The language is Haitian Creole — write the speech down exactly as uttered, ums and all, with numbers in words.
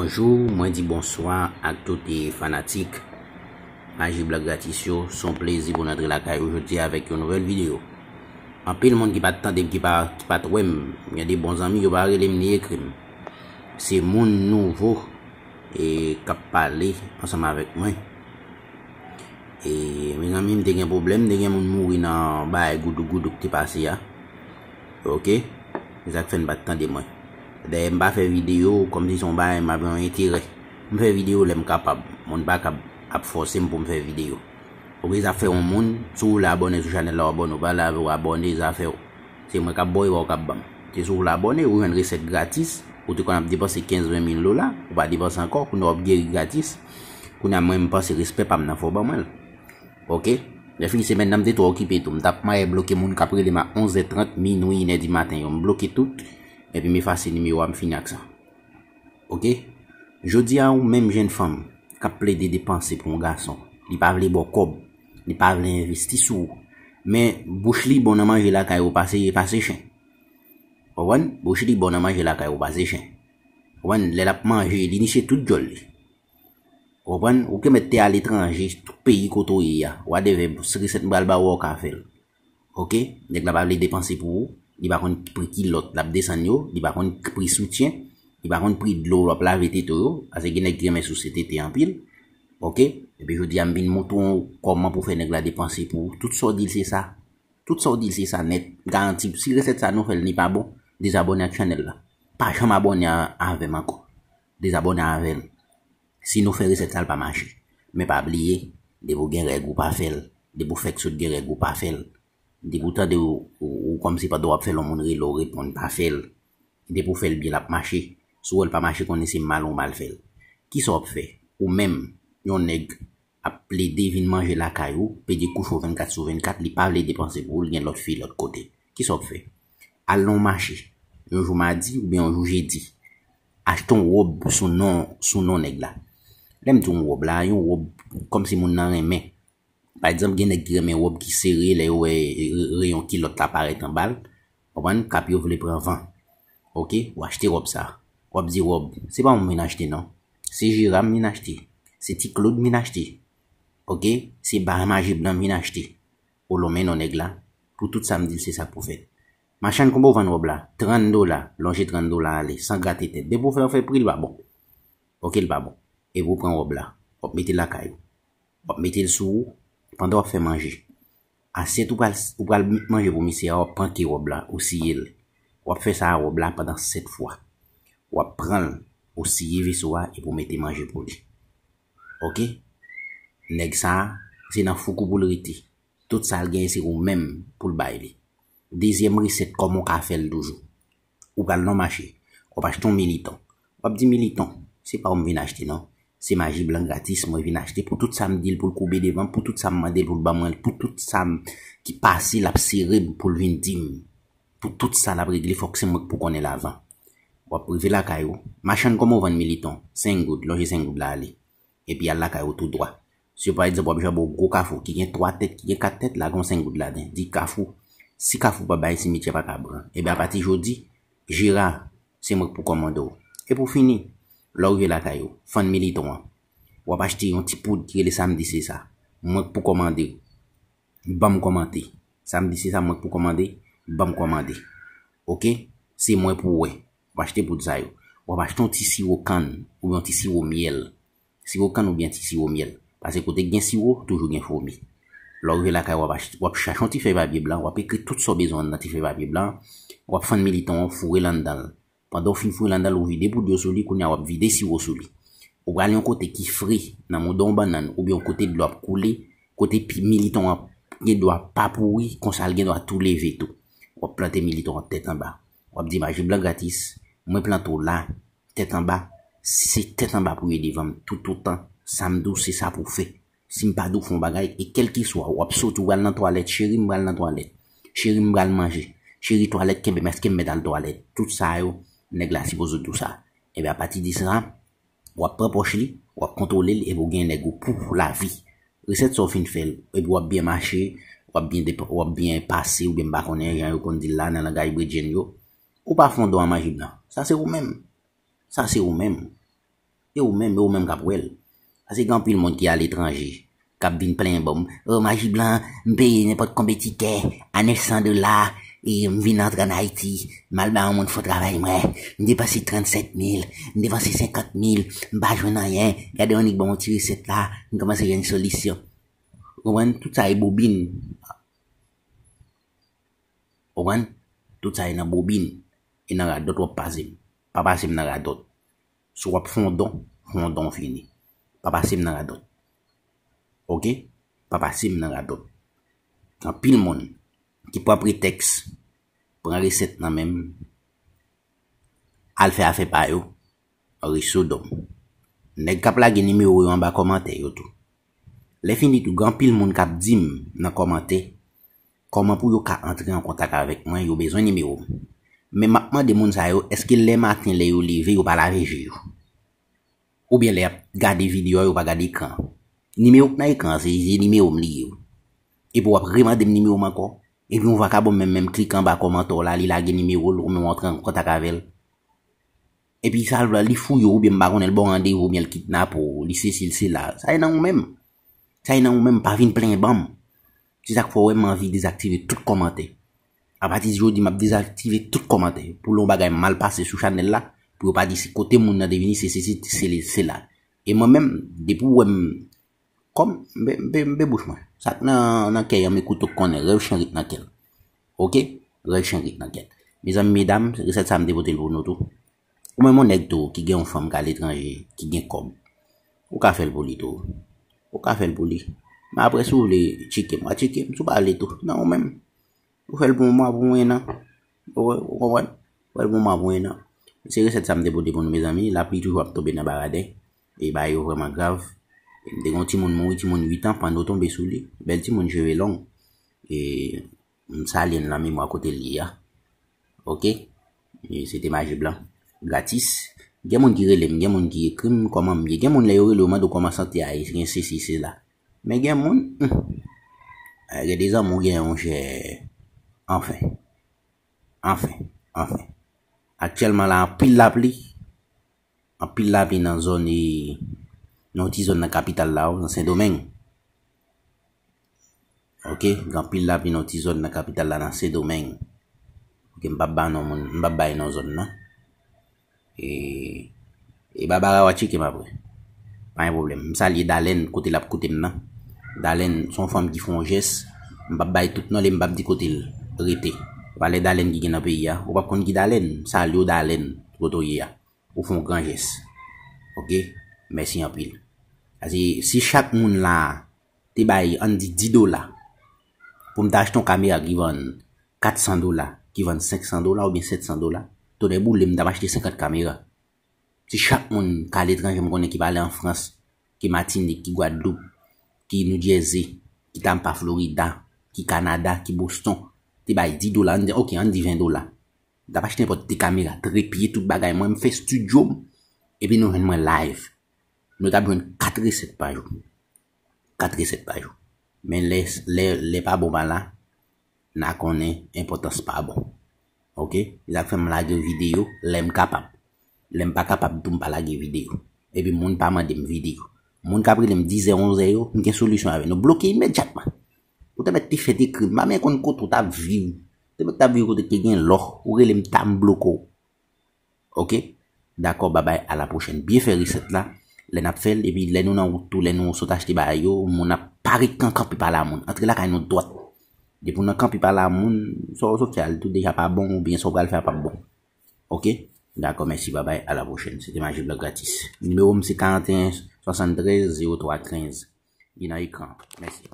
Bonjou, mwen di bonswa ak tout e fanatik Maji Blan Gratis yo. Se yon plezi pou n antre lakay ou jodi a avèk yon nouvèl videyo. Anpil moun ki pa t tande m, ki pa, ki pa t wè m, gen de bon zanmi, yo pa rele m ni ekri m. Se moun nouvo e k ap pale ansanm avèk mwen. E mezanmi, m te gen pwoblèm, m te gen moun mouri nan bagay goudou goudou ki te pase a. Oke? Se sa k fè n pa t tande mwen. Dayè, m pa fè videyo kòmsi se yon bagay m ap yon enterè. M fè videyo lè m kapab. Moun pa kab ap fòse m pou m fè videyo. Oke, sa fè yon moun, si w vle abòne sou chanèl la, w abòne, w pa vle abòne, zafè w. Se mwen k ap ba w, e pa w k ap ban m. Se si w vle abòne, ou jwenn resèt gratis, ou te konn ap depanse kenz, ven mil dola, ou pa depanse ankò, kounye a w ap geri gratis. Kounye a mwen, m panse respè pa m nan, fò w ban mwen l. Oke? Lè fini semèn nan, m te twò okipe tou. M t ap maye bloke moun k ap rele m a onz è trant, minwi, inè di maten yo. M bloke tout, epi m efase nimewo a, m fini ak sa. Oke? Jodi a, ou menm jèn fanm k ap plede depanse pou yon gason, li pa vle ba w kòb, li pa vle envesti sou ou, men bouch li bon nan manje lakay ou pase, pase chen. Konprann? Bouch li bon nan manje lakay ou pase chen. Konprann? Lè l ap manje, li niche tout djòl li. Konprann? Ou ke mèt te aletranje, tout peyi kote w ye a, whatever, se resèt m pral ba w, ou ka fè l. Oke? Nèg la pa vle depanse pou ou, li pa konn pri kilòt l ap desann yo, li pa konn pri soutyen, li pa konn pri dlo w ap lave tete w yo, paske gen nèg ki renmen souse tete anpil. Oke? Epi jodi a m vin montre w kòman pou fè nèg la depanse pou ou. Tout sa w di l se sa. Tout sa w di l se sa nèt. M garanti w, si resèt sa nou fè l ni pa bon, dezabòne ak chanèl la. Pa janm abòne a, avè m ankò. Dezabòne avè l. Si nou fè resèt sa, l pa mache. Men pa bliye, depi w gen règ ou pa fè l. Depi w fèk sot gen règ ou pa fè l. Depi w tande w, w, w kòmsi pandan w ap fè l yon moun rele w reponn, pa fè l. Depi w fè l byen, l ap mache. Si w wè l pa mache, konnen se mal ou mal fè l. Kisa w ap fè? Ou menm, yon nèg ap plede vin manje lakay ou, plede kouche w vennkat sou vennkat, li pa vle depanse pou ou, li gen lòt fi lòt kote. Kisa w ap fè? Al nan yon mache, yon jou madi oubyen yon jou jedi. Achte yon wòb sou non, sou non nèg la. Lè m di yon wòb la, yon wòb kòmsi moun nan renmen. Pa egzanp, gen nèg ki renmen wòb ki sere, lè yo wè re-, reyon kilòt la parèt anba l, konprann, kap yo vle pran van. Oke, w achte wòb sa. W ap di wòb, se pa mwen m vin achte non. Se Jera m vin achte. Se Ti Claude m vin achte. Oke, se Ba Maji Blan m vin achte. Ou lonmen non nèg la, pou tout sa m di l se sa k pou fèt. Machann, konbyen w vann wòb la? Trant dola, lonje trant dola ale, san grate tèt. Depi w fè, w fè pri, l pa bon. Oke, l pa bon. Epi w pran wòb la, w ap mete l lakay ou. W ap mete l sou ou pandan w ap fè manje. Asyèt ou pral, ou pral manje pou misye a, w ap pranke wòb la, ou siye l. W ap fè sa a wòb la pandan sèt fwa. W ap pran l, ou siye veso a epi w mete manje pou li. Oke? Nèg sa a, se nan foukou pou l rete. Tout sa l genyen se ou menm pou l bay li. Dezyèm resèt, kòman w ka fè l toujou? Ou pral nan mache, w ap achte yon militon. W ap di militon, se pa ou m vin achte non. Se Maji Blan Gratis mwen vin achte pou tout sa m di l pou l koube devan m, pou tout sa m mande l pou l ban mwen l, pou tout sa m ki pase l ap sere m pou l vin di m. Pou tout sa l ap regle, fòk se mwen k pou konnen l avan. W ap rive lakay ou. Machann, kòman w vann militon? Senk goud, lonje senk goud la ale. Epi al lakay ou tou dwa. Si pa egzanp w ap janbe yon gwo kafou ki gen twa tèt, ki gen kat tèt, lage yon senk goud ladan. Di kafou, si kafou pa bay, simityè pa ka pran. Ebyen apati jodi, Jera, se mwen k pou kòmande w. E pou fini, lè w rive lakay ou, fann militon an. W ap achte yon ti poud ki rele Samdi se sa. Mwen k pou kòmande w. Ban m kòmande. Samdi se sa, mwen k pou kòmande, ban m kòmande. Oke? Se mwen pou w wè. W ap achte poud sa yo. W ap achte yon ti siwo kann oubyen yon ti siwo myèl. Siwo kann oubyen ti siwo myèl. Paske kote k gen siwo, toujou gen fomi. Lè w rive lakay, w ap achte, w ap chache yon ti fèy papye blan, w ap ekri tout sa w bezwen nan ti fèy papye blan, w ap fann militon an, foure l anndan l. Pandan w fin foure l anndan l, ou vide poud yo sou li, kounye a w ap vide siwo sou li. Ou prale yon kote ki fre, nan modan yon bannann, oubyen yon kote dlo ap koule, kote pi militon an gen dwa pa pouri, konsa l gen dwa tou leve tou. W ap plante militon an tèt anba. W ap di, Maji Blan Gratis, mwen plante w la, tèt anba, se tèt anba pou ye devan m toutotan, sa m di w, se sa pou w fè. Si m pa di w fè yon bagay, e kèlkeswa, w ap soti, w pral nan twalèt, cheri, m pral nan twalèt. Cheri, m pral manje. Cheri, twalèt kenbe m, èske m mèt al twalèt? Tout sa yo, nèg la sipoze di w sa. Ebyen, apati de sa, w ap pran pòch li, w ap kontwole l, epi w gen nèg ou pou lavi. Resèt sa w fin fè l, epi w ap byen mache, w ap byen depa-, w ap byen pase, oubyen m pa konnen jan yo konn di l la nan langaj bredjenn yo. Ou pa fè yon don a Maji Blan. Sa se ou menm. Sa se ou menm. E ou menm, e ou menm k ap wè l. Paske gen anpil moun ki aletranje, k ap vin plenyen ban m. O, Maji Blan, m peye nenpòt konbyen tikè a nèf san dola, e m vin antre ann Ayiti, m al bay yon moun fè yon travay mwen, m depanse trannsèt mil, m depanse senkant mil, m pa jwenn anyen, gade yon nèg ban m yon ti resèt la, m kòmanse jwenn solisyon. Ou konprann? Tout sa e bobin. Ou konprann? Tout sa e nan bobin. E nan radòt w ap pase m. Pa pase m nan radòt. Si w ap fè yon don, fè yon don fini. Pa pase m nan radòt. Oke? Pa pase m nan radòt. Gen anpil moun ki pran pretèks, pran resèt nan men m, al fè afè pa yo, ri sou do m. Nèg k ap lage nimewo yo anba kòmantè yo tou. Lè fini tou, gen anpil moun k ap di m nan kòmantè kòman pou yo ka antre an kontak avèk mwen, yo bezwen nimewo m. Men m ap mande moun sa yo, èske lè maten lè yo leve, yo pa lave je yo? Oubyen lè y ap gade videyo a, yo pa gade ekran an? Nimewo k nan ekran an, se, se nimewo m li ye wi. Epi w ap remande m nimewo m ankò? Epi yon vakabon menm, menm klike anba kòmantè w la, li lage nimewo l, ou menm w antre an kontak avè l. Epi sa l vle, li fouye w, oubyen m pa konnen, l ba w randevou, oubyen l kidnape w, li sesi, l sela. Sa e nan ou menm. Sa e nan ou menm, pa vin plenyen ban m. Se sa k fè w wè m anvi dezaktive tout kòmantè. Apati de jodi, m ap dezaktive tout kòmantè. Pou lè yon bagay mal pase sou chanèl la, pou yo pa di se kote moun nan te vini, se sesi, se li, sela. E mwen menm, depi w wè m, kòm, m pe, m pe, m pe bouch mwen. Sa k nan, nan kè y an, men kouto k konnen, rèv chen ret nan kè l. Oke? Rèv chen ret nan kè l. Mezanmi, medam, resèt sa m te pote l pou nou tou. Ou menm yon nèg tou ki gen yon fanm k aletranje, ki gen kòb, ou ka fè l pou li tou. Ou ka fè l pou li. Men apre, si w vle tcheke m, w a tcheke m. Si w pa vle tou, nan ou menm. Ou fè l pou yon mwa, pou yon ennan. Ou, ou konprann? Ou fè l pou yon mwa, pou yon ennan. Se resèt sa m te pote pou nou, mezanmi. Lapli toujou ap tonbe nan Baradè. E bagay yo vrèman grav. M te gen yon timoun mouri, timoun uit an, panno tonbe sou li. Bèl timoun, cheve long. E m salye l nan memwa kote l ye a. Oke? E se te Maji Blan. Gratis. Gen moun ki rele m, gen moun ki ekri m, kòman m ye. Gen moun lè yo rele yo mande w kòman sante a ye, gen sesi, sela. Men gen moun, hmm. Eh, gen de zanmi w gen, monchè. Anfen. Anfen. Anfen. Aktyèlman la, anpil lapli. Anpil lapli nan zòn, e, nan yon ti zòn nan kapital la, nan Sendomeng. Oke, gen anpil lapli nan yon ti zòn nan kapital la, nan Sendomeng. Oke, m p ap ba non moun, m p ap bay non zòn nan. E, e Babara w a tcheke m apre. Pa gen pwoblèm. M salye Dalèn, kote l ap koute m nan. Dalèn, se yon fanm ki fè yon jès. M p ap bay tout non li, m p ap di kote l rete. Valè Dalèn ki gen nan peyi a. Ou p ap konn ki Dalèn. M salye w Dalèn, kote w ye a. Ou fè yon gran jès. Oke? Mèsi anpil. Paske si chak moun la te bay, ann di, dis dola pou m ta achte yon kamera ki vann kat san dola, ki vann senk san dola oubyen sèt san dola, tonè boule m t ap achte senkant kamera. Si chak moun k aletranje m konnen ki pale an Frans, ki Matinik, ki Gwadloup, ki New Jersey, ki Tampa, Florida, ki Kanada, ki Boston, te bay dis dola, ann di, oke, ann di ven dola. M t ap achte nenpòt de kamera, trepye, tout bagay. Mwen, m fè estidyo m, epi nou jwenn mwen live. Nou t ap jwenn kat resèt pa jou. Kat resèt pa jou. Men lè, lè, lè pa bon pa la, n a konnen enpòtans pa bon. Oke? Se sa k fè m lage videyo lè m kapab. Lè m pa kapab tou, m pa lage videyo. Epi moun pa mande m videyo. Moun k ap rele m dizè, onzè yo, m gen solisyon avè nou. Bloke imedyatman. Ou te mèt te fè te krim. M pa menm konn kote w t ap viv. Ou te mèt t ap viv kote ki gen lò. Ou rele m ta m bloke w. Oke? Dakò, babay, a la pwochèn. Byen fè resèt la. Lè n ap fè l, epi lè nou nan wout tou, lè nou sot achte bagay yo, moun ap parèt nan kanpe pale a moun. Antre lakay nou dwat. Depi w nan kanpe pale a moun, sa w sot fè a, li tou deja pa bon, oubyen sa w pral fè a p ap bon. Oke? Dakò, mèsi, babay, a la pwochèn. Se te Maji Blan gratis. Nimewo m se karanteyen swasanntrèz zewo twa kenz. Li nan ekran. Mèsi.